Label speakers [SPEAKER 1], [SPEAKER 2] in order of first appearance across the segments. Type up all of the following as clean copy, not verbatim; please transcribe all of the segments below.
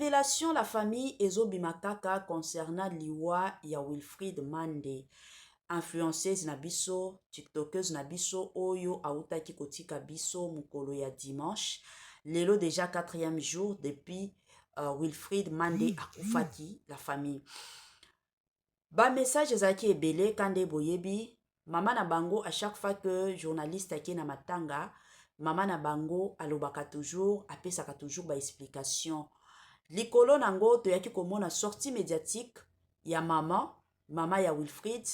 [SPEAKER 1] Barévélation, la famille, ezobima kaka concernant liwa ya Wilfried Mande, influenceuse na biso, tiktokeuse na biso oyo autaki kotika biso mokolo ya dimanche. Lelo déjà quatrième jour depuis Wilfried Mande akufaki. La famille, bamessage ezalaki ebele. Ka nde boyebi, mama na bango, à chaque fois que journaliste ake na matanga, mama na bango alobaka toujours, apesaka toujours baexplication. Likolo nango, toyaki komona sortie médiatique ya mama ya Wilfried.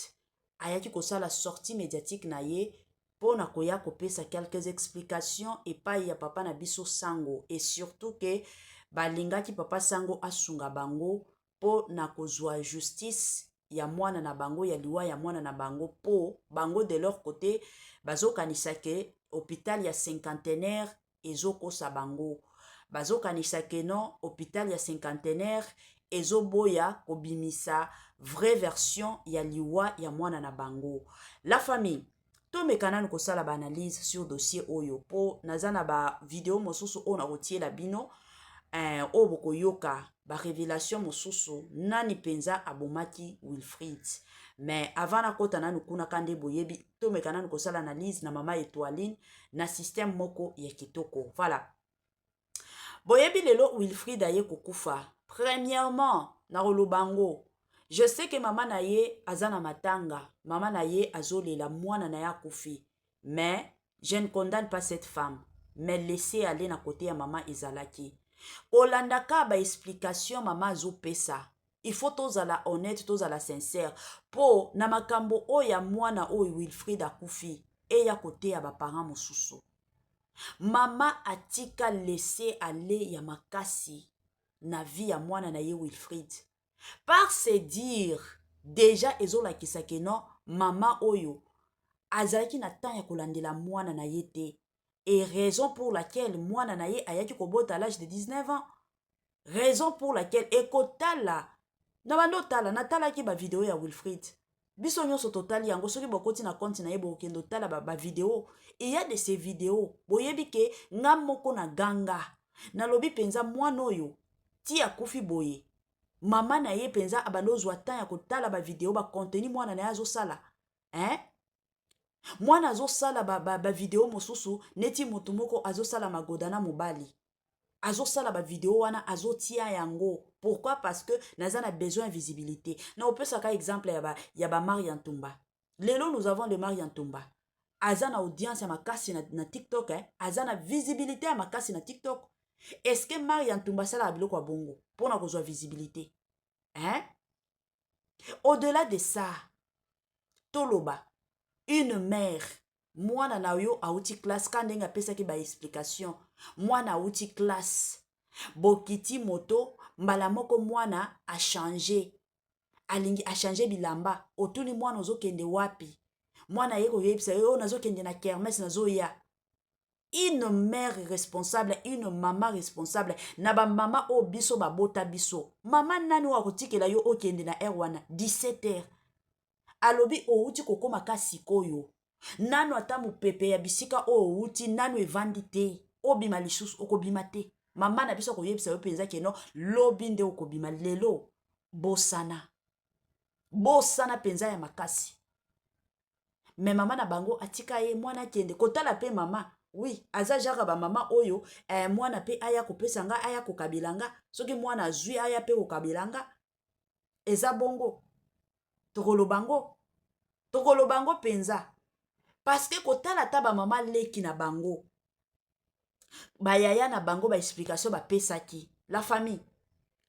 [SPEAKER 1] Ayaki kosala sortie médiatique na ye mpo na koya kopesa quelques explications epai ya papa na biso Sango, et surtout ke balingaki papa Sango asunga bango mpo na kozwa justice ya mwana na bango, ya liwa ya mwana na bango, mpo bango, de leur côté, bazokanisa ke hôpital ya Cinquantenaire ezokosa bango, bazokanisa ke non, hôpital ya Cinquantenaire ezoboya kobimisa vraie version ya liwa ya mwana na bango. La famille, tomeka nanu kosala baanalyse sur dossier oyo, mpo naza na bavideo mosusu oyo nakotiela bino, oyo bokoyoka barévélation mosusu, nani mpenza abomaki Wilfried. Mais avant nakota nanu kuna, ka nde boyebi, tomeka nanu kosala analyse na mama Etoiline na système moko ya kitoko. Voilà, boyebi, lelo Wilfried aye kokufa. Premièrement, nakoloba yango, je sais ke mama na ye aza na matanga, mama na ye azolela, mwana na ye akufi, mais je ne condamne pas cette femme. Mais laisser aller na côté ya mama ezalaki kolandaka baexplication mama azopesa. Il faut tozala honnête, tozala sincère, mpo na makambo oyo ya mwana oyo Wilfried akufi eya koteya baparent mosusu. Mama atika laisser aller ya makasi na vie ya mwana na ye Wilfried. Par se dire déjà, ezolakisa ke non, mama oyo azalaki na temps ya kolandela mwana na ye te, et raison pour laquelle mwana na ye ayaki kobota à l'âge de 19 ans, raison pour laquelle ekotala na bando otala. Natalaki bavideo ya Wilfried, biso nyonso totali yango. Soki bokoti na compte na ye, bokokende otala bavideo. Il y a de ces vidéos, boyebi ke nga moko na ganga, nalobi mpenza mwana oyo ti akufi boye, mama na ye mpenza abandi ozwa temps ya kotala bavideo, bacontenu mwana na ye azosala, hein? Mwana azosala bavideo ba mosusu neti motu moko azosala magoda na mobali, azosala bavideo wana, azotia yango. Pourquoi? Parce que naza na besoin ya visibilité. Na opesaka exemple ya baMaria Ntumba. Lelo nous avons le Maria Ntumba, aza na audience ya makasi na TikTok, eh? Aza na visibilité ya makasi na TikTok. Est ce que Maria Ntumba asalaka biloko ya bongo mpona kozwa visibilité, hein? Au-delà de ça, toloba, une mère, mwana na yo awuti classe, ka ndenge apesaki baexplication, mwana awuti classe, bokiti moto, mbala moko mwana achange, alingi achange bilamba. Otuni mwana: "Ozokende wapi?" Mwana aye koyebisa yo: "Oyo nazokende na kermesse, nazoya." Une mère responsable, une mama responsable, na bamama oyo biso babota biso, mama nani oyo akotikela yo okende na heure wana, 17 heures? Alobi outi kokóma ka sikoyo, nano ata mopepe ya bisika oyo outi nano evandi te, obima lisusu, okobima te. Mama na biso akoyebisa yo mpenza ke non, lobi nde okobima, lelo bosana, bosana mpenza ya makasi. Mais mama na bango atika ye mwana akende kotala mpe mama. Oui, aza genre bamama oyo, mwana mpe aya kopesa nga, aya kokabela nga. Soki mwana azwi, aya mpe kokabela nga. Eza bongo, tokoloba ngo, tokoloba ngo mpenza, parce que kotala ata bamama leki na bango, bayaya na bango, baexplication bapesaki, la famille,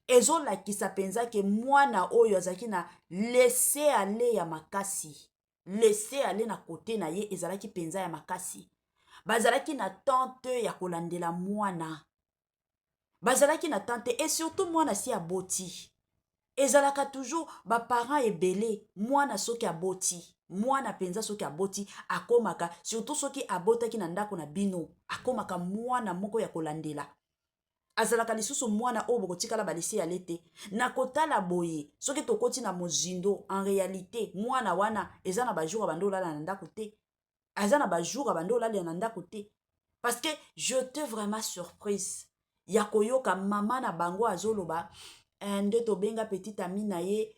[SPEAKER 1] ezolakisa mpenza ke mwana oyo azalaki na laisser aller ya makasi. Laisser aller na côté na ye ezalaki mpenza ya makasi. Bazalaki na temps te ya kolandela mwana, bazalaki na temps te. Et surtout mwana si aboti, ezalaka toujours baparent ebele, mwana soki aboti, mwana mpenza soki aboti, akomaka, surtout soki abotaki na ndako na bino, akomaka mwana moko ya kolandela. Azalaka lisusu mwana oyo bokotikala balaisser aller te. Na kotala boye, soki tokoti na mozindo, en réalité mwana wana eza na bajour abandi olala na ndako te, aza na bajour abandi olalela na ndako te, parce que j'étais vraiment surprise. Ya koyoka mama na bango azoloba eh, nde tobenga petit ami na ye.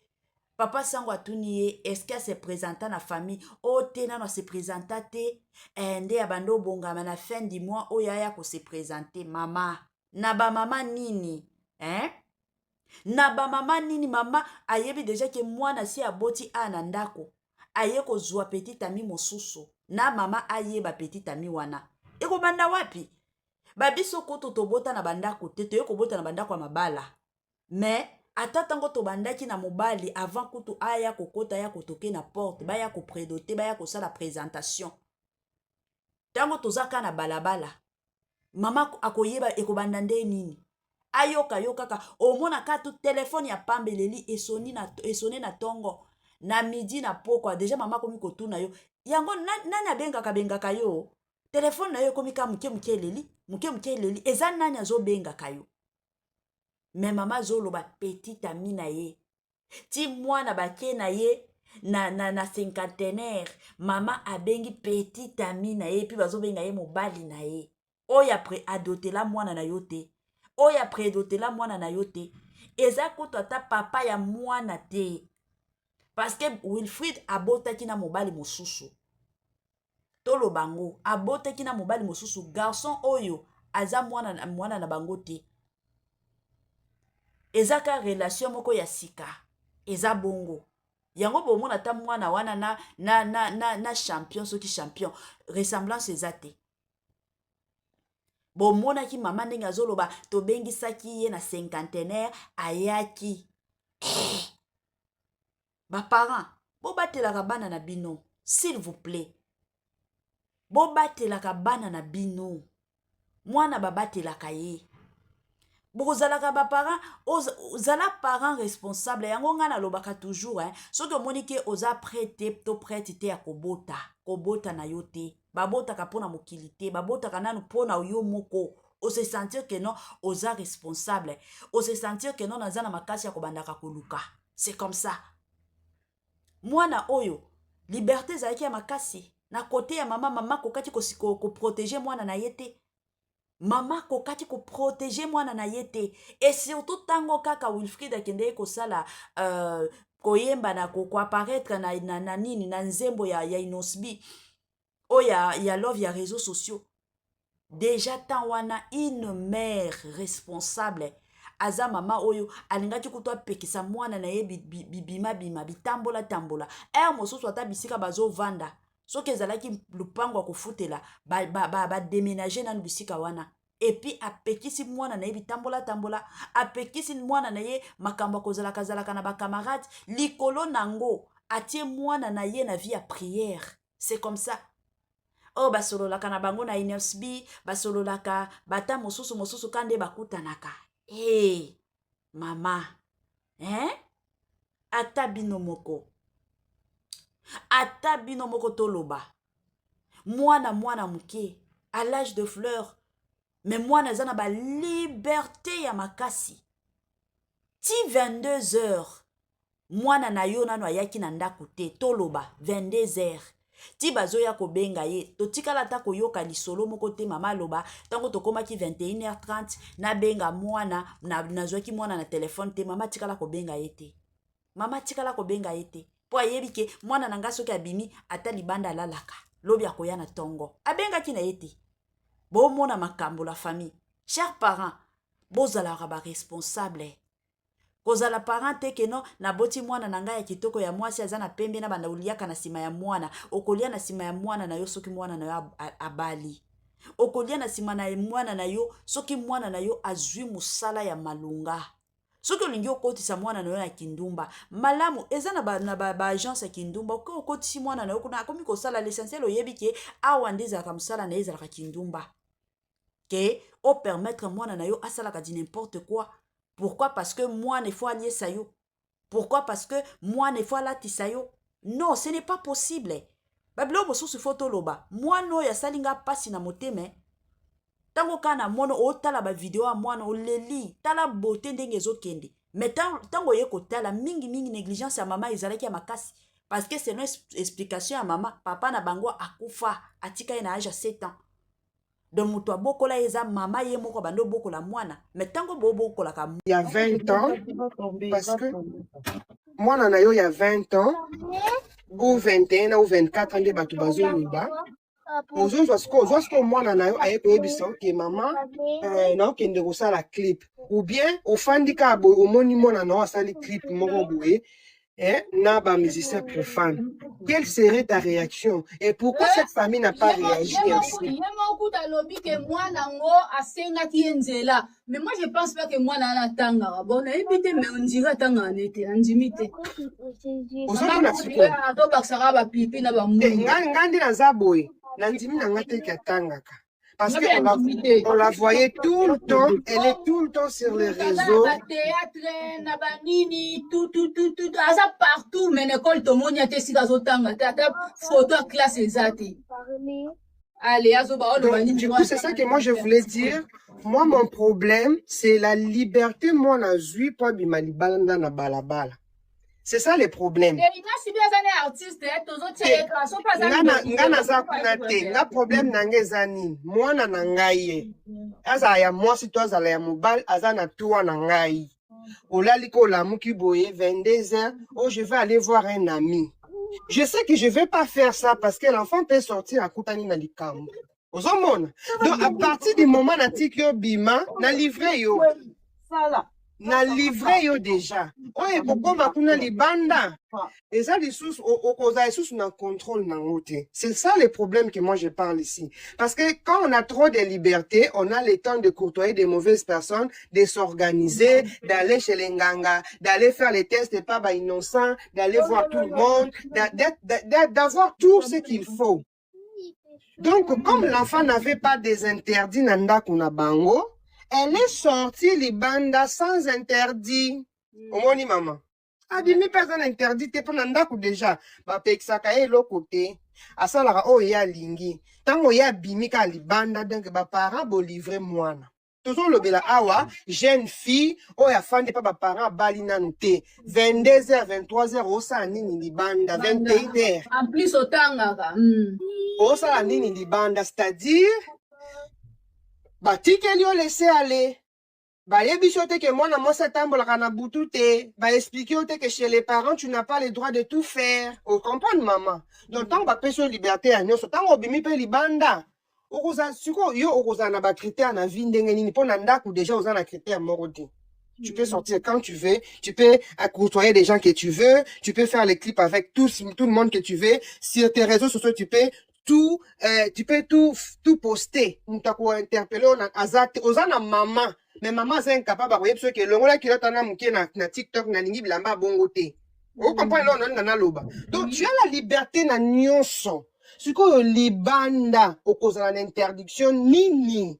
[SPEAKER 1] Papa Sango atuni ye: "Est-ce ase présenta na famille?" "O oh, te, nano ase présenta te." Eh, nde abanda obongama na fin du mois oyo aya kose présenter. Mama na bamama nini, eh? Na bamama nini? Mama ayebi déjà ke mwana si aboti a na ndako, aye kozwa petit ami mosusu na mama ayeba petit ami wana ekobanda wapi? Babiso kutu tobota na bandako te, toye kobota na bandako ya mabala. Mais ata ntango tobandaki na mobali, avant kutu aya kokota, ya kotoke na porte, baya koprédoter, baya kosala présentation, ntango toza kaka na balabala, mama akoyeba ekobanda nde nini? Ayoka yo kaka, omona kaka tu telefone ya pamba eleli, esone na ntongo, na midi, na pokwa, déjà mama akomi kotuna yo yango nani abengaka bengaka yo. Telefone na yo ekomi kaka moke moke eleli, moke moke eleli, eza nani azobengaka yo? Mais mama azoloba petit ami na ye ti mwana bake na ye na cinquantenaire. Mama abengi petit ami na ye, mpe bazobenga ye mobali na ye oyo apres adotela mwana na yo te, oyo apredotela mwana na yo te. Eza kutu ata papa ya mwana te, parce que Wilfrid abotaki na mobali mosusu. Toloba ngo, abotaki na mobali mosusu. Garçon oyo aza mwana na bango te, eza ka relation moko ya sika. Eza bongo yango bomona ata mwana wana na champion, soki champion, ressemblance eza te. Bomonaki mama ndenge azoloba: "Tobengisaki ye na cinquantenaire, ayaki." Eh! Baparent, bobatelaka bana na bino, s'il vous plaît, bobatelaka bana na bino. Mwana babatelaka ye. Bokozalaka baparent, ozala parent responsable. Yango ngai nalobaka toujours, hein, soki omoni ke oza prêt te to prête te ya kobota, kobota na yo te. Babotaka mpo na mokili te, babotaka nanu mpo na yo moko. Ose sentir ke non, oza responsable, ose sentir ke non, naza na makasi ya kobandaka koluka. C'est comme ça. Mwana oyo, liberté ezalaki ya makasi na kote ya mama. Mama akokaki koprotéger mwana na ye te, mama akokaki koprotéger mwana na ye te. Et surtout ntango kaka Wilfrid akendeki kosala koyemba na koapparaître na nini, na nzembo ya Innoss'B oyo ya Love, ya réseaux sociaux déjà, temps wana, une mère responsable aza mama oyo alingaki kutu apekisa mwana na ye bibimabima, bitambola-tambola. Ere mosusu ata bisika bazovanda, soki ezalaki lupango ya kofutela, badéménager ba, ba nanu bisika wana. Et puis apekisi mwana na ye bitambola-tambola, apekisi mwana na ye makambo ya kozalaka-zalaka na bacamarade. Likolo nango atie mwana na ye na vie ya prière. C'est comme ça. Oyo basololaka na bango na Innoss'B, basololaka bata mosusu mosusu ka nde bakutanaka. Hey, mama, hein? Ata bino moko, ata bino moko, toloba mwana moke à l'âge de fleur, mais mwana aza na baliberté ya makasi ti 22 heures. Mwana na yo nano ayaki na ndako te, toloba 22 heures ti bazoya kobenga ye, totikala ata koyoka lisolo moko te. Mama aloba: "Ntango tokomaki 21h30, nabenga mwana, nazwaki mwana na telefone te." Mama atikala kobenga ye te, mama atikala kobenga ye te, mpo ayebi ke mwana na ngai soki abimi ata libanda, alalaka, lobi akoya na ntongo. Abengaki na ye te. Bomona makambo, la famille. Chers parents, bozalaka baresponsable. Kozala parent te ke non, naboti mwana na ngai ya kitoko ya mwasi, aza na pembe, na banda oliaka na nsima ya mwana. Okolia na nsima ya mwana na yo soki mwana na yo abali. Okolia na nsima na mwana na yo soki mwana na yo azwi mosala ya malonga. Soki olingi okotisa mwana na yo na kindumba, malamu, eza na baagence ba ya kindumba. Okoki okotisi mwana na yo kuna, akomi kosala. L'essentiel, oyebi ke awa nde ezalaka mosala na ye, ezalaka kindumba, ke opermettre mwana na yo asalaka du n'importe quoi. Pourquoi? Parce que mwana il faut aliesa yo. Pourquoi? Parce que mwana il faut alatisa yo. Non, ce n'est pas possible. Babiloko mosusu faut toloba. Mwana oyo asali nga mpasi na motema. Ntango kaka na mwana, otala bavideo ya mwana, oleli. Tala beauté ndenge ezokende. Mais ntango oye kotala mingimingi, négligence ya mama ezalaki ya makasi, parce que selon explication ya mama, papa na bango akufa, atika ye na age ya 7 ans. Donc moto abokola ye eza mama ye moko abandi obokola mwana, mais ntango bobokolaka
[SPEAKER 2] ya 20 ans, parce que mwana na yo ya 20 ans ou 21 ou 24 ans nde bato bazoloba. Ozozwa sikoyo, ozwa sikoyo mwana na yo aye koyebisa: "Ok mama, naokende kosala clip." Ou bien ofandi kaka boye, omoni mwana na yo asali clip moko boye, na bamusicien profane. Quelle serait ta réaction et pourquoi cette famille n'a pas réagi ainsi?
[SPEAKER 3] Ye moko kuta alobi ke mwana yango asengaki ye nzela, mais moi je pense pas que mwana wana atangaka. Bon, nayebi te, mais on dirait atangaka nete, nandimi te.
[SPEAKER 2] Ozomona sikoyo?
[SPEAKER 3] Tobakisaka bapipi na
[SPEAKER 2] Te,
[SPEAKER 3] bamungu.
[SPEAKER 2] Nga nde naza boye, nandimi na nga te ke atangaka, parce que
[SPEAKER 3] Nga
[SPEAKER 2] on la voyait tout le temps, elle est tout le temps sur les
[SPEAKER 3] aza na
[SPEAKER 2] réseaux.
[SPEAKER 3] Bathéâtre na banini, tout tout tout tout, aza partout, mais na ekole tomoni ate esika azotanga te, ata photo ya classe eza te. Ale azoba oloba
[SPEAKER 2] Donc,
[SPEAKER 3] nini?
[SPEAKER 2] du coup, c'est ça que moi je voulais dire. Moi, mon problème, c'est la liberté. Moi, nazwi po abima libanda na balabala. C'est ça le problème.
[SPEAKER 3] Inasi bi aza ne artiste, tozotia ye kaka so mpe aza
[SPEAKER 2] Nga naza kuna te. Nga problème na nga eza nini? Mwana na ngai ye azala ya mwasi to azala ya mobali, aza na toit na ngai. Olali ko olamuki boye 22 heures: "Oh, je vais aller voir un ami." Je sais que je vais pas faire ça parce que l'enfant peut sortir, akutani na likambo. Ozomona? Donc à partir du moment natiki yo bima, na livre yo, na livre yo déjà. Oyo ekokoma kuna libanda eza lisusu, okozala lisusu na contrôle nango te. C'est ça le problème que moi je parle ici, parce que quand on a trop de liberté, on a le temps de côtoyer des mauvaises personnes, de s'organiser, d'aller chez les nganga, d'aller faire les tests pas ba innocents, d'aller voir tout le monde, d'avoir tout ce qu'il faut. Donc comme l'enfant n'avait pas des interdits na ndako na bango, elle est sortie libanda sans interdit. Omoni, mama abimi mpe aza na interdit te, mpo na ndako déjà bapekisaka ye eloko te, asalaka oyo ye alingi. Ntango ye abimi kaka libanda, donc baparent bolivre mwana. Tozolobela awa jeune fille oyo afandi mpa baparent, abali nanu te. 22 heures, 23 heures, osala nini libanda? 21 heures.
[SPEAKER 3] En plus otangaka.
[SPEAKER 2] Osala nini libanda? C'est-à-dire batikeli yo laisser aller. Bayebi yo te ke mwana mwasi atambolaka na butu te. Baexpliquer yo te ke chez les parents, tu n'as pas le droit de tout faire. Ocomprendre, mama? Donc ntango bapesi yo liberté ya nyonso, ntango obimi mpe libanda, okozala sikoyo, yo okozala na bacritère na vie ndenge nini? Mpo na ndako déjà oza na critère moko te. Tu peux sortir quand tu veux, tu peux côtoyer des gens que tu veux, tu peux faire les clips avec tout le monde que tu veux. Sur tes réseaux sociaux, tu peux tout, tout poster. Moto akointerpeller aza te. Oza na mama, mais mama aza incapable akoyebi soki elongola kilota na moke na TikTok, nalingi bilamba bongo te. Ocomprendre eloko nalinga naloba? Donc tu as la liberté na nyonso. Sikoyo libanda okozala na interdiction nini?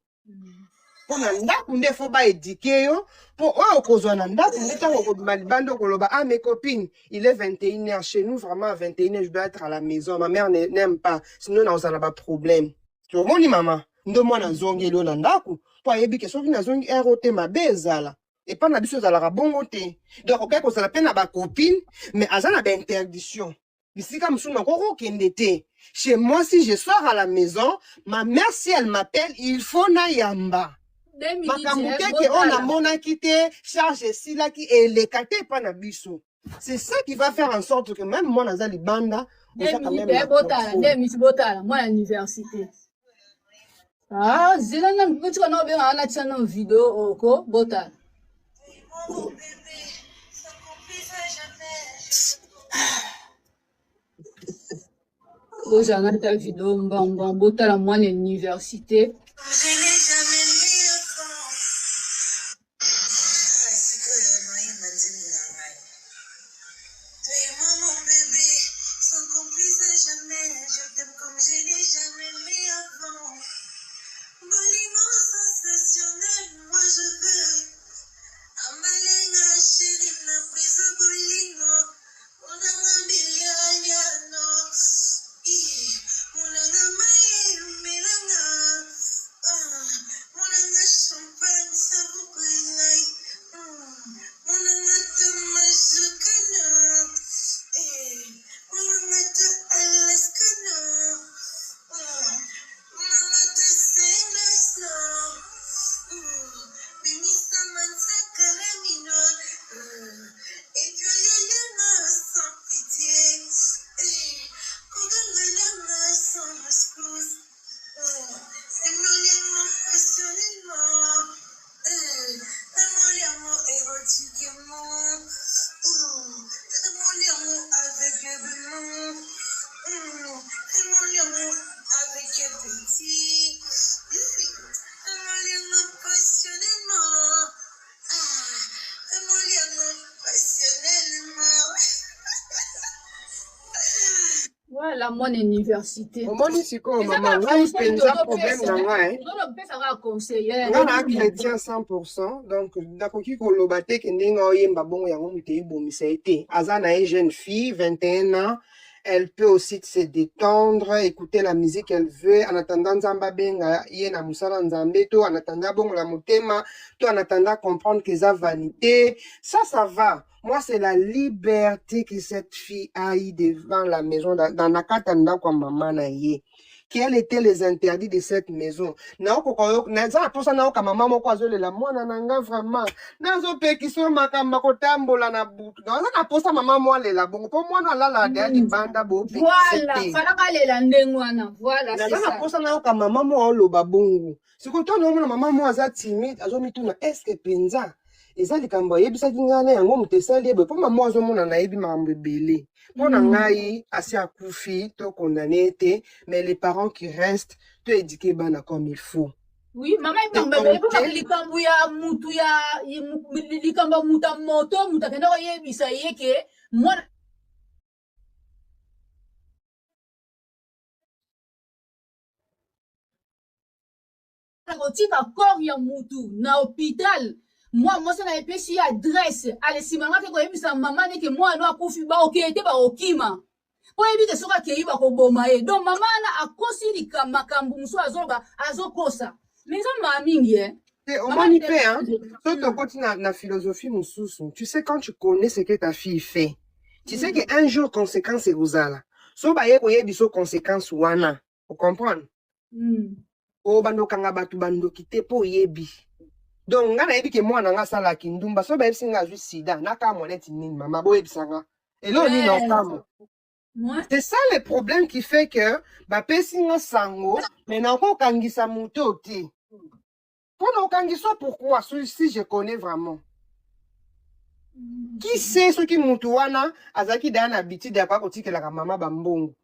[SPEAKER 2] Mpo na ndako nde faut baéduquer yo, mpo oyo okozwa na ndako nde ntango okobima libanda okoloba: "Ah, mes copines, il est 21 heures chez nous, vraiment à 21 heures je dois être à la maison, ma mère n'aime pas, sinon nakozala na baproblème." Omoni, mama nde mwana azongeli yo na ndako mpo ayebi ke soki nazongi heure oyo te, mabe ezala. Epai na biso ezalaka bongo te. Donc okoki kozala mpe na bacopine, mais aza na bainterdiction. Bisika mosusu nakoki kokende te. Chez moi, si je sors à la maison, ma mère, si elle m'appelle, il faut nayamba. Makambo teke oyo namonaki te, charge esilaki, eleka te epai na biso. C'est ça qui va faire en sorte que même mwana aza libanda, oza quand même na
[SPEAKER 3] Botala.
[SPEAKER 2] contrôle.
[SPEAKER 3] Nde misi botala mwana université. Ah, zela nanu, botika na obengaka natia nano video oko botala.
[SPEAKER 4] Mon bébé, ça complice jamais.
[SPEAKER 3] Bozala nata video mbangwa, botala mwana université.
[SPEAKER 4] Je n'ai jamais mis autant. Sikoyo noyemba nzembo na ngai. Toi et moi, mon bébé, sans complice jamais. Je t'aime comme je n'ai jamais mis avant. Bolingo sensationnel, moi je veux. Amalenga chéri na prison bolingo. Monanga bilialiano. Monanga mai melanga. Ah.
[SPEAKER 3] Ah, mwana université.
[SPEAKER 2] Omoni sikoyo
[SPEAKER 3] Eza
[SPEAKER 2] mama
[SPEAKER 3] kaka
[SPEAKER 2] ngai
[SPEAKER 3] conseil
[SPEAKER 2] mpenza problème
[SPEAKER 3] tozopesa.
[SPEAKER 2] na ngai
[SPEAKER 3] Tozopesa kaka conseil. eh,
[SPEAKER 2] nga na
[SPEAKER 3] lobi
[SPEAKER 2] chrétien 100%, donc nakoki koloba te ke ndenge oyemba bongo yango moto ebomisa ye te. Aza na ye jeune fille 21 ans, elle peut aussi se détendre, écouter la musique qu'elle veut en attendant Nzambe abenga ye na mosala Nzambe, to en attendant abongola motema, to en attendant comprendre que eza vanité. Ça va. Moi, c'est la liberté que cette fille a eu devant la maison, dans la kati ya ndako ya mama na ye. Quels étaient les interdits de cette maison? Naokoka naza na mposa nayoka mama moko azolela mwana na nga vraiment, nazopekisa yo makambo ya kotambola na butu. Naza na mposa mama mo alela bongo mpo mwana alala deya libanda, boopekise
[SPEAKER 3] Voilà,
[SPEAKER 2] te.
[SPEAKER 3] falaka alela ndenge wana. Voilà, c'est
[SPEAKER 2] Naza na
[SPEAKER 3] ça.
[SPEAKER 2] mposa nayoka mama mo aoloba bongo. Sikoyo ntango naomona mama mo aza timide, azomituna eske mpenza eza likambo ayebisaki ngai na yango moto esali ye boye, mpo mama azomona nayebi makambo ebele. Mpo na ngai asi akufi, to condamné ye te, mais les parents qui restent, to éduquer bana comme il faut.
[SPEAKER 3] Oui, mama
[SPEAKER 2] Te
[SPEAKER 3] likambo ebele mpo
[SPEAKER 2] compter
[SPEAKER 3] likambo ya mutu ya likambo ya mutu ya moto, mutu akenda koyebisa ye ke mwana kotika corps ya mutu na hôpital, mwa mwasi na epesi ye adresse, ale nsima nga ke koyebisa mama neke mwana akufi, baokeye te, baokima po yebi ke soki akei bakoboma ye. Donc mama wana akosi makambo mosusu azoloba, azokosa, mais eza maa mingi eh.
[SPEAKER 2] Te
[SPEAKER 3] Mama
[SPEAKER 2] omoni mpe hein, so tokoti na philosophie mosusu, tu sais, quand tu connais ce que ta fille fait, tu sais que un jour conséquence ekozala. So baye koyebi so conséquence wana, ocomprendre? Obanda okanga bato bandoki te mpo oyebi. Donc nga nayebi ke mwana nga asalaki ndumba, so bayebisi nga azwi sida, nakamwa neti nini? Mama, boyebisa nga eloko nini okamwa? C'est ça le problème qui fait que bapesi nga sango, mais nakokangisa moto te. Mpona okangisa, pourquoi? Si je connais vraiment, qui sait soki mutu wana azalaki daya na habitude ya koya kotikelaka mama bambongo.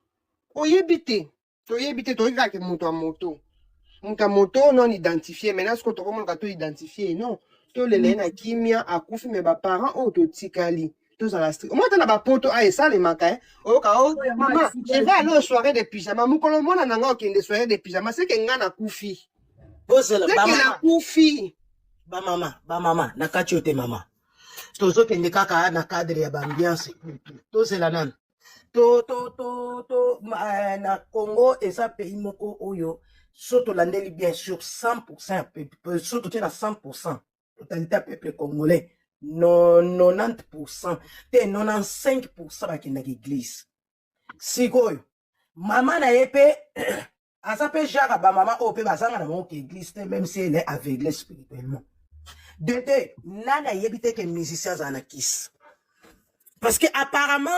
[SPEAKER 2] Oyebi te, toyebi te, toyebi kaka ke moto ya moto, moto ya moto non identifié. Maintenant sikoyo tokomonaka to identifié, non, tolela ye na kimia, akufi. Mais baparent oyo totikali, tozala strict. Omoi ata na bapoto a esalemaka eh. Oyoka o mama, je vais aller au soirée de pyjama. Mokolo mwana na nga okende soirée de pyjama, seke nga nakufi.
[SPEAKER 5] Bozela.
[SPEAKER 2] Seke
[SPEAKER 5] Bamama.
[SPEAKER 2] Nakufi.
[SPEAKER 5] Bamama, bamama, na kati oyo te. Mama, tozokende kaka na cadre ya baambiance. Tozela nanu to to to to na Congo eza pays moko oyo so tolandeli bien sur 100 ya peuple, so totie na 100 totalité ya peuple congolais, no 90 te, 95 bakendaka église. Sikoyo mama na ye mpe aza mpe genre ya bamama oyo mpe bazanga na bango ke église te, même si elle est aveuglée spirituellement. De deux, nani ayebi te ke musicien azala na kisi? Parce que apparemment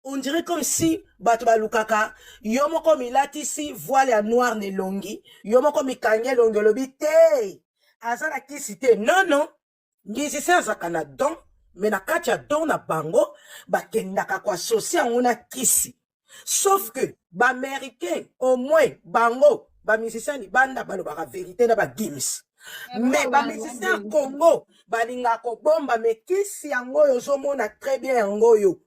[SPEAKER 5] on dirait comme si bato balukaka yo moko milatisi voile ya noir na elongi, yo moko mikangi elongi, olobi te aza na kisi te. Non, non, musicien azalaka na don, mais na kati ya don na bango bakendaka koassocier yango na kisi. Sauf que baaméricain, au moins bango bamusicien libanda balobaka vérité na bagims, mais bamusicien ya Congo balingaka kobomba. Mais kisi yango oyo ozomona très bien yango oyo,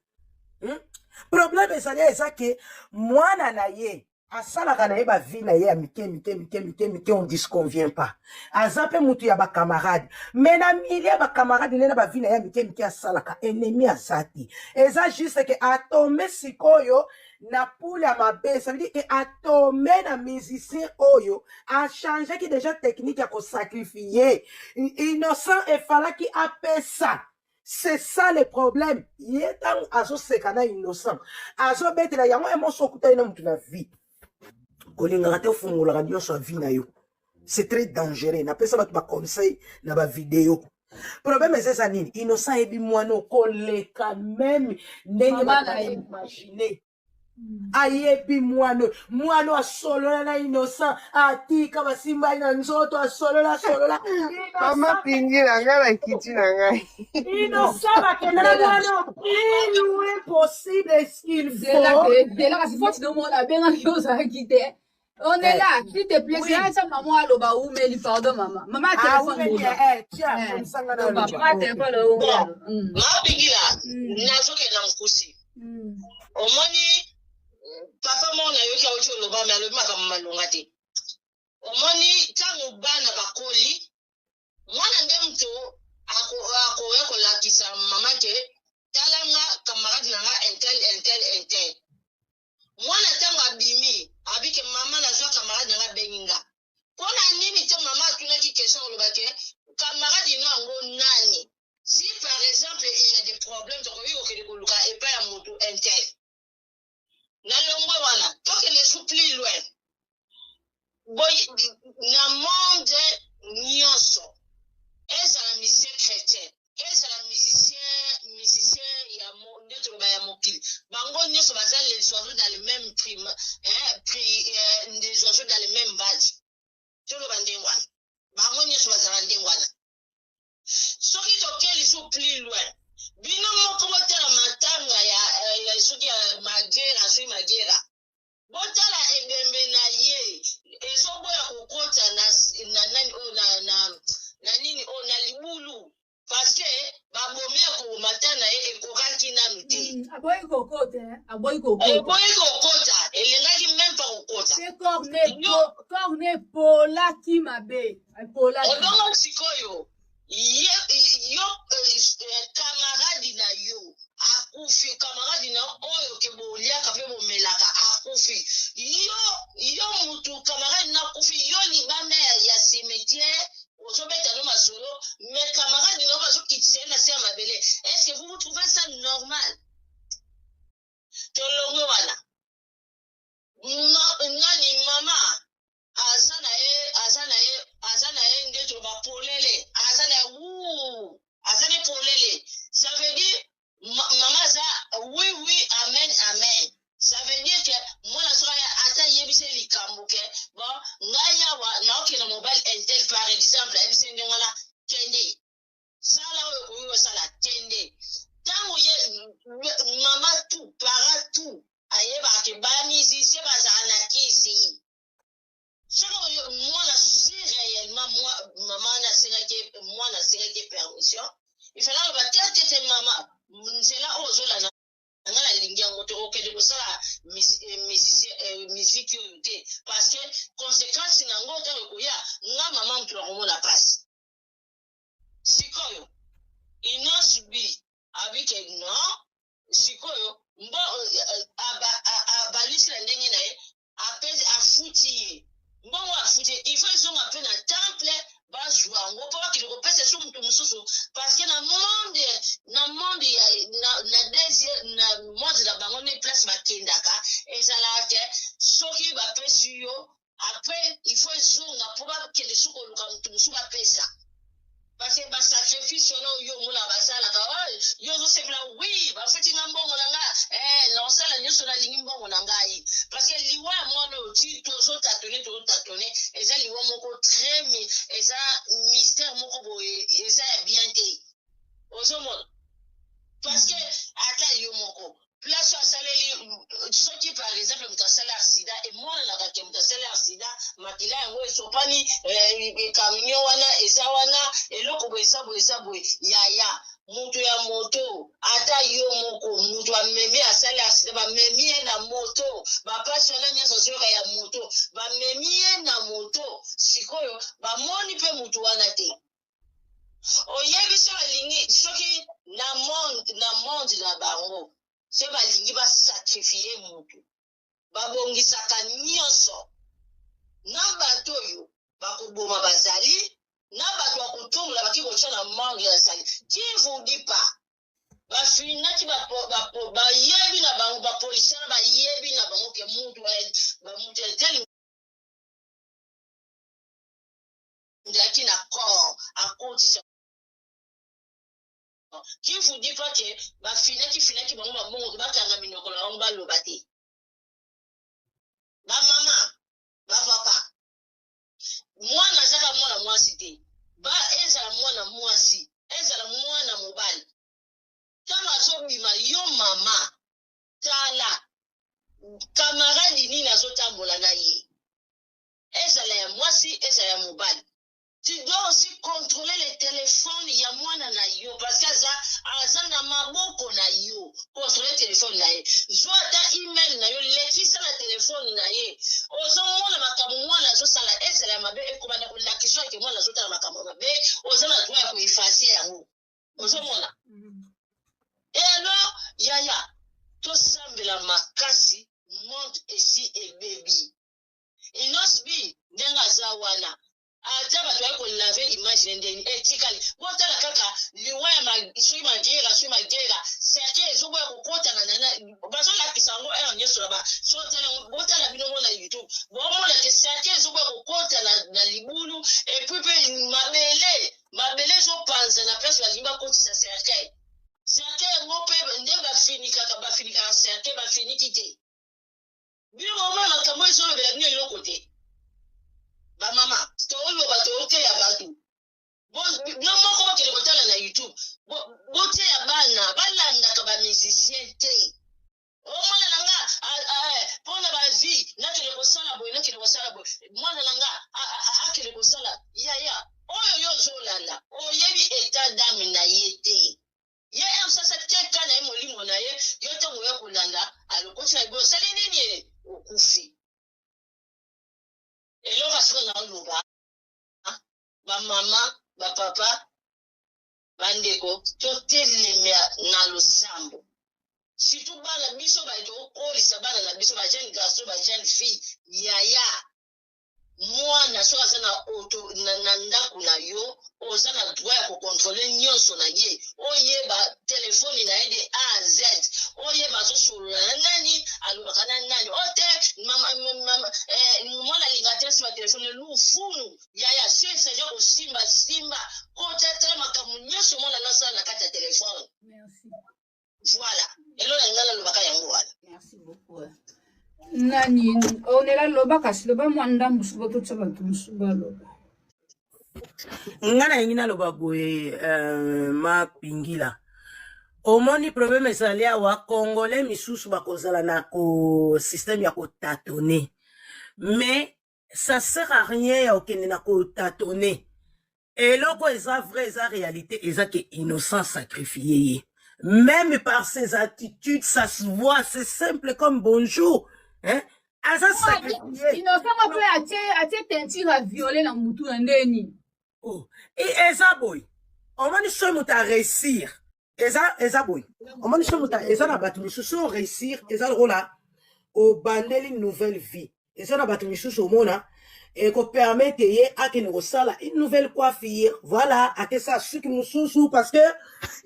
[SPEAKER 5] Problème ezali eza ke mwana na ye asalaka na ye bavie na ye ya mike mike mike mike mike, on disconvient pas, aza mpe mutu ya bacamarade, mais na milieu ya bacamarade nde na bavie na ye ya mike mike asalaka, ennemi aza te. Eza juste ke atombe sikoyo na poule ya mabe. Ça veut dire ke atombe na musicien oyo achangeaki déjà technique ya kosacrifier innocent, efalaki apesa. C'est ça le problème. Ye ntango azoseka na innocent, azobetela yango ye moso. Okutani na mutu na vie, kolingaka te ofungolaka nyonso ya vie na yo, c'est très dangereux. Napesa bato baconseil na bavideo. Problème eza nini? Innocent ayebi mwana okoleka même ndenge
[SPEAKER 3] Mama
[SPEAKER 5] bato
[SPEAKER 3] na ye.
[SPEAKER 5] baimagine. Ayebi mwana oyo, mwana oyo asolola na innocent, atika basimba ye na nzoto, asolola asolola.
[SPEAKER 2] Mama
[SPEAKER 5] Innocent.
[SPEAKER 2] Pingi na ngai na kiti na ngai.
[SPEAKER 5] Innocent bakenda na mwana oyo plus loin possible. Est-ce qu'il
[SPEAKER 3] Zela
[SPEAKER 5] faut
[SPEAKER 3] ke zela kasi foti nomona abengaki, ozalaki te. On est
[SPEAKER 5] Eh,
[SPEAKER 3] là, s'il te plaît.
[SPEAKER 5] Oui.
[SPEAKER 3] C'est ça, maman aloba umeli, pardon mama. Mama téléphone
[SPEAKER 5] awumeli
[SPEAKER 3] loba.
[SPEAKER 5] eh, tia
[SPEAKER 3] Eh,
[SPEAKER 5] komisanga na
[SPEAKER 3] loba,
[SPEAKER 5] loba.
[SPEAKER 3] mama
[SPEAKER 5] Ok.
[SPEAKER 3] téléphone
[SPEAKER 4] Bon,
[SPEAKER 3] loba.
[SPEAKER 4] Mapingila, nazokende na mokusi. Omoni. Papa moko nayoki auti oloba, me alobi makambo malonga te. Omoni, ntango bana bakoli, mwana nde moto akoya kolakisa mama ke tala nga camarade na nga intel, intel, intel. Mwana ntango abimi, abi ke mama, nazwa camarade na nga, abengi nga. Mpo na nini te mama atunaki question, oloba ke camarade no yango nani? Si par exemple il y a des problèmes, tokoki kokende koluka epai ya motu intel. Na longwe wana, tokende su plus loin. Boy, na monde nyonso, ezala musicien chrétien, ezala musicien ya nde toloba ya mokili, bango nyonso baza les oiseaux dans le même prime, hein, pri, des oiseaux dans le même badge. Toloba ndenge wana, bango nyonso bazala ndenge wana. Soki tokei lisusu plus loin, bino moko botala matanga ya soki ya Magera, soki Magera, botala ebembe na ye ezoboya kokota na nani oyo, na nini oyo, na libulu, parce que babomi ya komata na ye ekokaki nanu te.
[SPEAKER 3] Aboyi kokota, eh? Aboyi kokota.
[SPEAKER 4] Eboyi kokota, elingaki même pas kokota.
[SPEAKER 3] Pe corps ne epolaki mabe, epolaki.
[SPEAKER 4] Odongo sikoyo ye, yo camarade na yo akufi, camarade na yo oyo ke boliaka mpe bomelaka akufi, yo mutu camarade na akufi, yo libanda ya cimetière ozobeta no masolo, mais camarade na yo bazokitisa ye na se ya mabele. Est ce que vous, vous trouvez ça normal? Tolongwe wana. Nani, mama aza na ye, aza na ye, aza na ye nde toloba polele, aza na ye wu, aza ne polele. Ça veut dire mama aza oui, amen, amen. Ça veut dire que mwana soki aya, ata ayebisi ye likambo ke bon, ngai awa naokende mobali intel par exemple, ayebisi ye ndenge wana: kende sala oyo okoki kosala, kende. Ntango ye mama, tout para tout, ayebaka ke bamusicien bazala na kisi. Soki oyo mwana, si réellement mama wana asengaki, mwana asengaki permission, il fallait aloba te te te: mama, nzela oyo ozolanda, nga nalingi yango te, okende kosala musique oyo te, parce que conséquence na yango ntango ekoya, nga mama moto nakomona mpasi. Sikoyo Innoss'B abike non, sikoyo mbo abalisi na ndenge na ye, apesi, afuti ye mbongo, afuti ye, il faut ezonga mpe na temple, bazwa yango mpo bakende kopesa so moto mosusu, parce que na monde ya na deuxième, na monde na bango nde place bakendaka, ezalaka ke soki bapesi yo, après il faut ezonga mpo bakende so koluka moto mosusu bapesa, parce que basacrifice wana oyo omona basalaka, yo ozosepela: oui, bafuti nga mbongo na nga, nasala nyonso nalingi, mbongo na ngai. Parce que liwa ya mwana oyo, ti tozotâtonner, tozotâtonner, eza liwa moko très, eza mystère moko boye, eza ya bien te. Ozomona, parce que ata yo moko, place asaleli, soki par exemple moto asali accident, emonanaka ke moto asali accident, makila yango esopani, camion wana eza wana, eloko boye, eza boye, eza boye. Yaya, moto ya moto, ata yo moko, moto amemi, asali accident, bamemi ye na moto, bapasi wana nyonso azoyoka ya moto, bamemi ye na moto, sikoyo bamoni mpe moto wana te. Oyebi, so balingi, soki na monde na bango, so balingi basacrifier motu, babongisaka nyonso na bato oyo bakoboma bazali, na bato bakotombola, baki kotya na morgue yazali. Qui vous dit pas bafinaki, bayebi na bango, bapolisier na bayebi na bango ke mutu eteli azalaki na corps akotisa? Qui vous dit pas ke bafinaki finaki bango babongo, bakanga minoko na bango, baloba te? Bamama, bapapa, mwana azaka mwana mwasi te, ba ezala mwana mwasi, ezala mwana mobali, ntango azobima, yo mama, tala camarade nini azotambola na ye, ezala ya mwasi, ezala ya mobali. Tu dois aussi contrôler le téléphone ya mwana na yo parce que aza aza na maboko na yo. Contrôler téléphone na ye. Zwa ata email na yo lekisa na téléphone na ye. Ozomona makambo mwana azosala ezala ya mabe ekobanda kolakisa ke mwana azotala makambo ya mabe, oza na droit ya koeffacer yango. Ozomona? Et alors yaya tosambela makasi monde esi ebebi. Innoss'B ndenge aza wana ata bato baye ko laver image ne ndeni etikali botala kaka liwa ya ma, soki magera soki magera cercueil ezoboya kokota na nana bazolakisa yango heure nyonso na ba so otala yango botala bino mona youtube bomona ke cercueil ezoboya kokota na, na libulu epuis mpe mabele mabele ezopanza na place balingi bakotisa cercueil cercueil yango mpe nde bafinikaka bafinikaka cercueil bafiniki te. Bino bomona makambo oyo ezolobela bino eloko te. Ba mama, toloba toteya bato. Bino moko bokende kotala na YouTube. Boteya bana, balandaka ba musiciens te. O mwana na nga mpo na ba vie nakende kosala boye, nakende kosala boye. Mwana na nga akende kosala yaya. Oyo yo ozolanda, oyebi etat d'âme na ye te. Ye heure sasa teka na ye molimo na ye yo ntango oya kolanda alokoti na liboso osali nini ye okufi eloko asika na oloba bamama bapapa bandeko totelemia na losambo surtout bana biso baye tokokolisa bana na biso ba jeune garçon ba jeune fille yaya Mwana soki aza na auto na, na ndaku na yo oza na droit ya ko controler nionso na ye oyeba telephone na ye de A à Z oyeba azosolola na nani alobaka na nani o te mama, mama, eh, mwana alinga te asimba telephone lufunu yaya soki esaja kosimba simba kota tala makambo nyonso mwana nasala na kati ya telefone.
[SPEAKER 3] Merci.
[SPEAKER 4] Voilà. Elo na ngai nalobaka yango wana.
[SPEAKER 3] Merci beaucoup. Nani onela loba kasi loba mwa ndambu soko totya bato mosusu baloba.
[SPEAKER 5] Nga nalingi naloba boye euh, mapingila omoni problème ezali awa congolais misusu bakozala na ko système ya kotatone mais ça sert à rien ya kokende na kotatone Eloko eza vrai eza realite eza ke innocent sacrifie ye meme par ses attitudes ça se voit c'est simple comme bonjour hein aza sacrifie
[SPEAKER 3] Innocent ngo mpe atie atie teinture ya violet na mutu na ndeni.
[SPEAKER 5] Oh. E, eza boye omoni soki moto aréussir eza eza boye omoni soki moto eza na bato misusu oréussir eza lokola obandeli nouvelle vie eza na bato misusu omona ekopermettre ye akende kosala une nouvelle coiffure voilà akesala suki mosusu parce que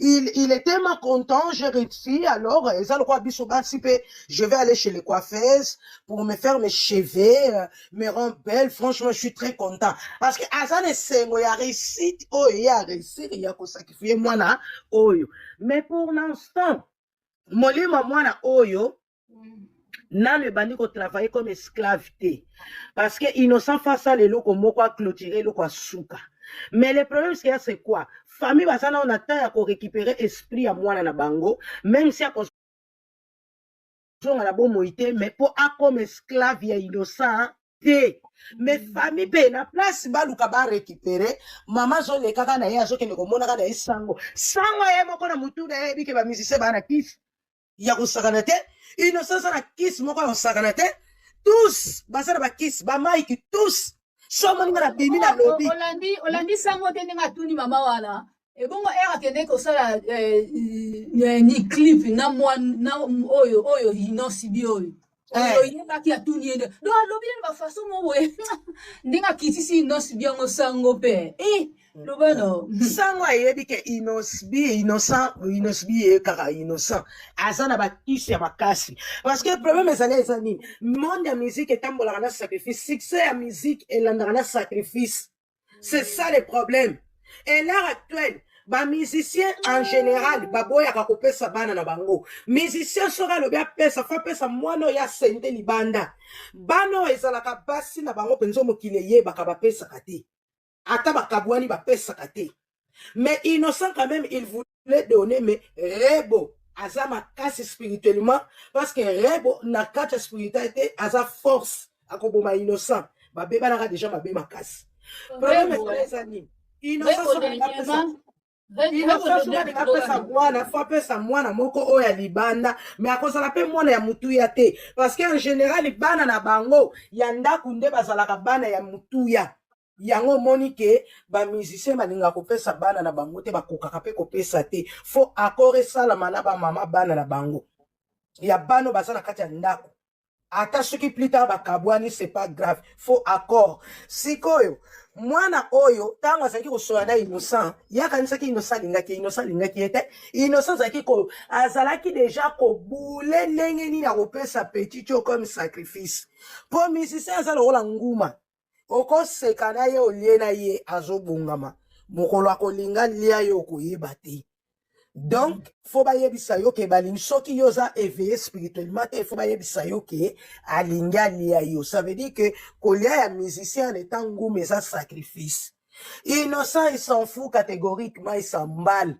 [SPEAKER 5] il, il est tellement content j'ai réussi alors eza lokola biso basi mpe je vais aller chez les coiffeuses pour me faire mes cheveux euh, me rend belle franchement je suis très content parce que aza na esengo ya réussite oyo ye aréussir ya kosakrifie mwana oyo mais pour l'instant molimo ya mwana oyo nanu ebandi kotravaille comme esclave te parce que innocent fa asala eloko moko aclôture eloko ya suka mais le problème c'est c'est quoi famille baza nao na temps ya korécupérer esprit ya mwana na bango même si akozonga na bomoi te mais mpo akoma esclave ya innocent te mais famille mpe na place baluka barécupere mama azolekaka na ye azokende komonaka na ye sango sango ye moko na motu na ye yebi ke bamusicien baa na kisi ya kosakana te innocent aza na kisi moko ya kosakana te tous baza na bakisi bamaiki tous so omoni nga na bimi na lobi
[SPEAKER 3] olandi olandi sango te ndenge atuni mama wana ebongo ere akendeki kosala eh, eh, ni clip na mwa na oyo oyo inosibi oyo
[SPEAKER 5] Eh.
[SPEAKER 3] oyebaki atuni ye nde donc alobi ye na bafaçon moko boye ndenge akitisi inosibi yango sango mpe eh, loba no
[SPEAKER 5] sango ayebi ke inosbi innocent inosbi ye kaka innocent aza na bakisi ya makasi parce que problème ezali eza nini monde ya musique etambolaka na sacrifice succès ya musique elandaka na sacrifice c'est ça le problème et l'heure actuelle bamusicien en général baboyaka kopesa bana na bango musicien soki alobi apesa fo apesa mwana oyo asende libanda bana oyo ezalaka basi na bango mpenza mokili eyebaka bapesaka te ata bakabwani bapesaka te mais innocent quand même il voulait donner mais rebo aza makasi spirituellement parce que rebo na kati ya spiritualité aza force akoboma innocent babebanaka déjà mabe makasi. Problème eza nini? Innocent soki alingi apesa Innocent soki alingi apesa mwana, faut apesa mwana moko oyo ya libanda, mais akozala mpe mwana ya motuya te, parce que en général bana na bango ya ndako nde bazalaka bana ya motuya. Yango omoni ke ba musiciens balingaka kopesa bana na bango te, bakokaka mpe kopesa te. Faut accord esalama na ba mama bana na bango ya bana baza na kati ya ndako, ata soki plus tard bakabwani, c'est pas grave, faut accord. Sikoyo mwana oyo, ntango azalaki kosola na Innocent, ye akanisaki Innocent alingaki ye. Innocent alingaki ye te. Innocent azalaki déjà kobule ndenge nini akopesa petit oyo comme sacrifice, mpo musicien aza lokola nguma. Okoseka na ye, olie na ye, azobongama. Mokolo akolinga lia yo, okoyeba te. Donc faut bayebisa yo ke balingi. Soki yo oza éveillé spirituellement te, faut bayebisa yo ke alingi alia yo. Ça veut dire que kolia ya musicien en étant nguma eza sacrifice. Innocent, il s'en fout catégoriquement, il s'emballe.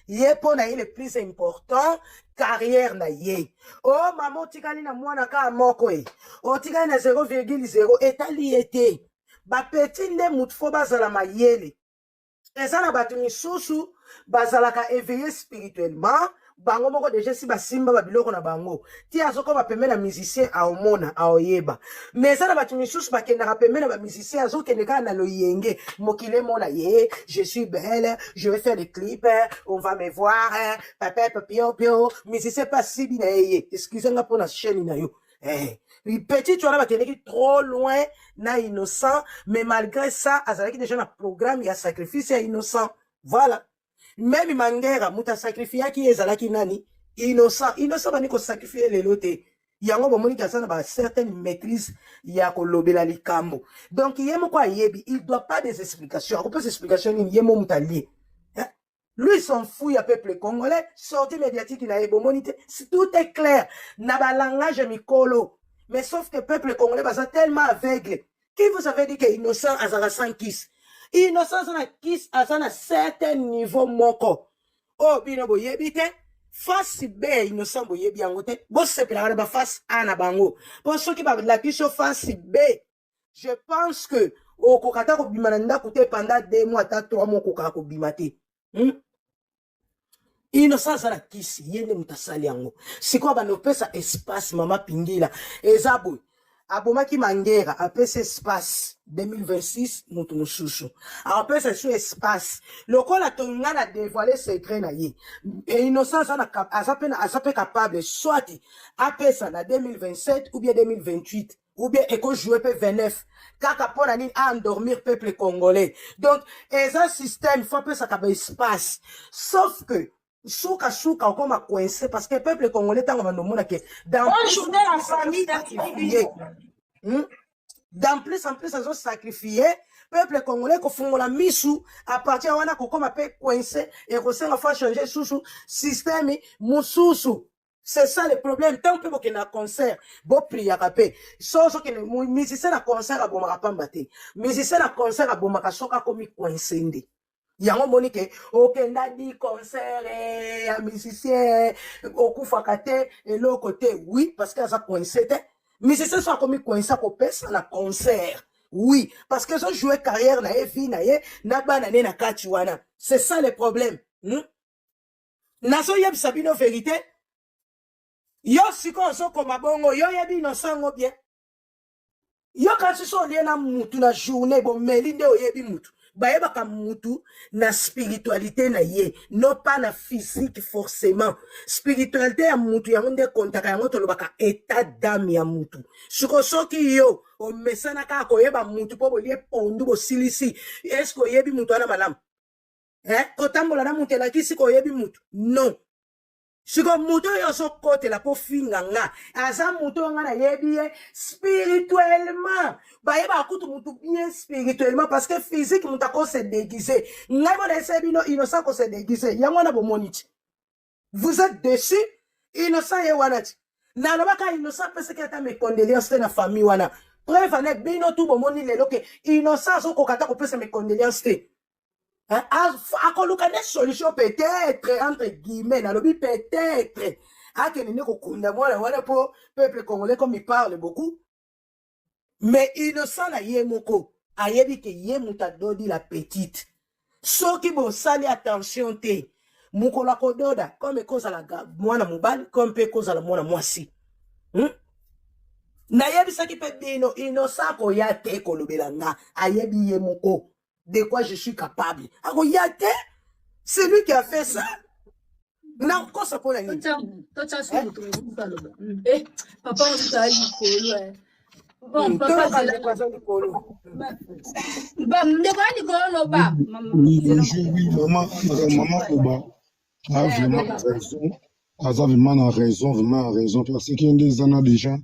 [SPEAKER 5] Ye, mpo na ye, le plus important, carrière na ye. O oh, mama, otikali na mwana kaka moko, e otikali na 0,0, etali ye te. Bapeti nde mutu faut bazala mayele. Eza na bato misusu bazalaka éveillé spirituellement, bango moko déjà si basimba babiloko na bango ti azokoma pembe na musicien, aomona, aoyeba. Mais eza na bato misusu bakendaka pembe na bamusicien, azokende kaka na loyenge, mokili emona ye: "Je suis belle, je vais faire des clips, on va me voir, papa pio pio." Musicien mpe asibi na ye. Ye, excuse nga mpo na chaîne na yo. Petit wana bakendeki trop loin na Innocent, mais malgré ça azalaki déjà na programme ya sacrifice ya Innocent. Voilà, même Mangera, moto asacrifiaki ye ezalaki nani? Innocent. Innocent bandi kosacrifie lelo te. Yango bomoni aza na ba certaine maîtrise ya kolobela likambo. Donc ye moko ayebi, il doit pas des explications. Akopesa explication nini? Ye mo moto alie. Lui s'en fout ya peuple congolais. Sortie médiatique na ye, bomoni te, tout est clair na balangage mikolo. Mais sauf que peuple congolais baza tellement aveugle. Qui vous avait dit que Innocent azala sans kisi? Innocent aza na kisi, aza na certain niveau moko oyo bino boyebi te. Face B ya Innocent, boyebi yango te. Bosepelaka na baface A na bango, mpo soki balakisi yo face B, je pense que okoka ata kobima na ndako te pendant 2 mois, ata 3 mois, okokaka kobima te. Innocent aza na kisi, ye nde moto asali yango. Sikoyo bando opesa espace mama Pingila, eza boye: abomaki Mangera, apesa espace 2026, moto mosusu apesa so espace. Lokola tonga na dévoile secret na ye, Innocent aza mpe capable soit apesa na 2027 ou bien 2028 ou bien ekojouer mpe 29, kaka mpo na nini? Aendormir peuple congolais. Donc eza système, faut apesaka baespace, sauf que sukasuka okoma coincé, parce que peuple congolais, ntango bando ke
[SPEAKER 4] dans Bonne journée la famille.
[SPEAKER 5] Sacrifié, Dans plus en plus azosacrifie peuple congolais, kofungola misu. À partir wana kokoma mpe coincé, ekosenga faut changer susu système mosusu. C'est ça le problème. Ntango mpe bokende na concert, bopriaka mpe. So ozokende, musicien na concert abomaka pamba te. Musicien na concert abomaka soki akomi coincé. Nde yango omoni ke okenda di concert ya musicien, okufaka te, eloko te. Oui, parce que aza coincé te. Musicien so akomi coincé, akopesa na concert, oui, parce que ezojoue carrière na ye, vie na ye na bana ne na kati wana. C'est ça le problème, Nazoyebisa bino vérité. Yo sikoyo ozokoma bongo, yo oyebi Innocent ngo bien. Yo kasi so olie na mutu na journée, bomeli, nde oyebi mutu. Bayebaka mutu na spiritualité na ye, non pas na physique forcément. Spiritualité ya mutu, yango nde kontaka. Yango tolobaka état d'âme ya mutu. Siko soki yo omesana kaka koyeba mutu mpo bolie pondu, bosilisi, est-ce oyebi mutu wana malamu? Eh? Kotambola na mutu elakisi koyebi mutu? Non. Siko moto oyo ozokotela mpo finga nga, aza moto oyo nga nayebi ye spirituellement. Bayebaka kutu motu bien spirituellement, parce que physique, moto akose déguise. Ngai mpo nayesa bino, Innocent akose déguise. Yango wana bomoni ti vous êtes déçu. Innocent ye wana ti nalobaka, Innocent apesaki ata mes condoléances te na famille wana. Preuve ane, bino tu bomoni lelo ke Innocent azokoka ata kopesa mes condoléances te. Akoluka nde solution peut-être, entre guillemets nalobi peut-être, akende nde kokunda mwana wana mpo peuple congolais, comme il parle beaucoup. Mais Innocent na ye moko Ayebi ke ye moto adodi la petite. Soki bosali attention te, mokolo akododa comme ekozala mwana mobali comme mpe ekozala mwana mwasi. Nayebisaki mpe bino, Innocent akoya te kolobela nga, ayebi ye moko de quoi je suis capable. Akoya te, c'est lui qui a fait ça. Nakokosa mpo na nini?
[SPEAKER 3] Totya so moto mosusu aloba. Eh, papa mosusu aya likolo eh. Bon, papa
[SPEAKER 2] Toyoka
[SPEAKER 3] zela.
[SPEAKER 2] ndeko aza likolo.
[SPEAKER 3] Ndeko ya likolo loba.
[SPEAKER 6] Oui, bonjour, oui, maman, maman Koba a
[SPEAKER 3] Eh,
[SPEAKER 6] vraiment
[SPEAKER 3] loba.
[SPEAKER 6] raison, aza vraiment na raison, vraiment na raison, parce que nde eza na déjà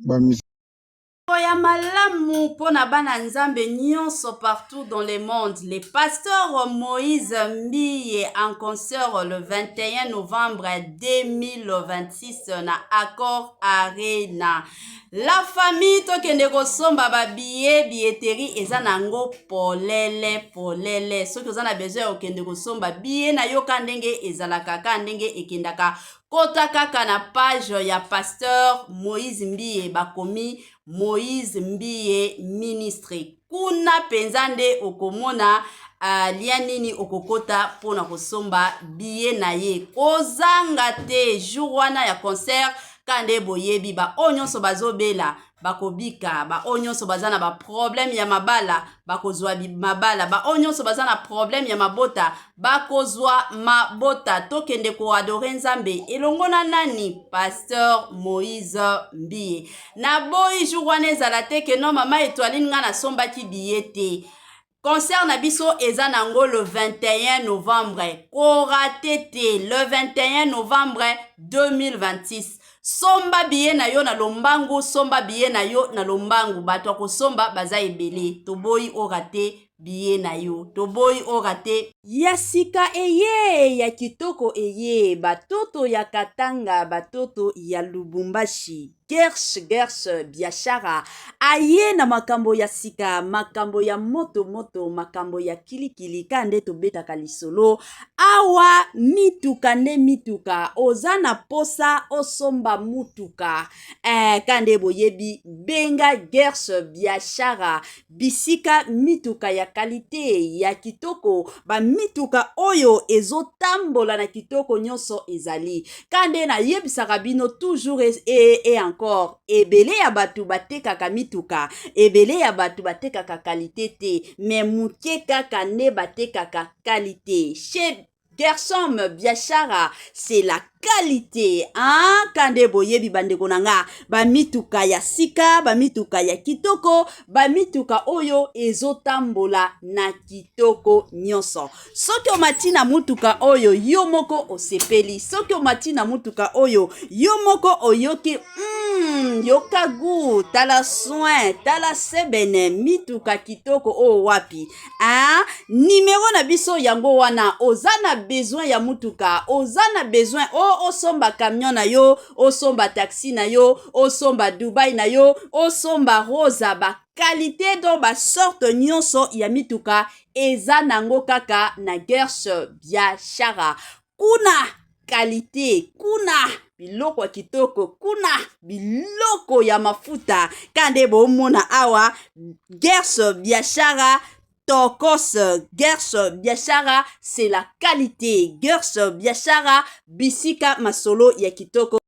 [SPEAKER 6] ba
[SPEAKER 1] ya malamu mpo na bana Nzambe nyonso partout dans le monde. Le pasteur Moïse Mbiye en concert le 21 novembre 2026 na Accor Arena. La famille, tokende kosomba babillet, billetterie eza nango polele polele. Soki oza na besoin ya kokende kosomba billet na yo, ka ndenge ezalaka, ka ndenge ekendaka, kota kaka na page ya pasteur Moïse Mbiye, bakomi Moïse Mbiye Ministre. Kuna mpenza nde okomona lien nini okokota mpona kosomba billet na ye. Kozanga te jour wana ya concert. Ka nde boyebi, baoyo nyonso bazobela bakobika, baoyo nyonso baza na baproblème ya mabala bakozwa mabala, baoyo nyonso baza na problème ya mabota bakozwa mabota. Tokende koadorer Nzambe elongo na nani? Pasteur Moïse Mbiye. Naboyi jour wana ezala te ke non, mama Etoiline, nga nasombaki billet te. Concert na biso eza nango le 21 novembre, korater te. Le 21 novembre 2026, somba billet na yo na lombangu, somba billet na yo na lombangu. Bato ya kosomba baza ebele. Toboyi orater billet na yo, toboyi orater. Ya sika eye, ya kitoko eye, batoto ya Katanga, batoto ya Lubumbashi, Gersh Gersh Biashara aye na makambo ya sika, makambo ya moto moto, makambo ya kilikili. Ka nde tobetaka lisolo awa, mituka nde mituka. Oza na posa osomba mutuka, ka nde boyebi, benga Gersh Biashara, bisika mituka ya qualité, ya kitoko, bamituka oyo ezotambola na kitoko nyonso ezali. Ka nde nayebisaka bino toujours et encore, ebele ya bato batekaka mituka, ebele ya bato batekaka qualité te, mais moke kaka nde batekaka qualité. Chez Gersom Biashara, c'est la qualité, hein? Kande boyebi, bandeko na nga, bamituka ya sika, bamituka ya kitoko, bamituka oyo ezotambola na kitoko nyonso. Soki omati na mutuka oyo, yo moko osepeli. Soki omati na mutuka oyo, yo moko oyoki yoka gu, tala soin, tala sebene, mituka kitoko oyo wapi, hein? Nimero na biso yango wana. Oza na besoin ya mutuka, oza na besoin o osomba camion na yo, osomba taxi na yo, osomba Dubai na yo, osomba Rosa, baqualité, donc basorte nyonso ya mituka eza nango kaka na Gersh Biashara. Kuna qualité, kuna biloko ya kitoko, kuna biloko ya mafuta. Ka nde bomona awa, Gersh Biashara tokos. Gers Biashara, c'est la qualité. Gers Biashara, bisika masolo ya kitoko.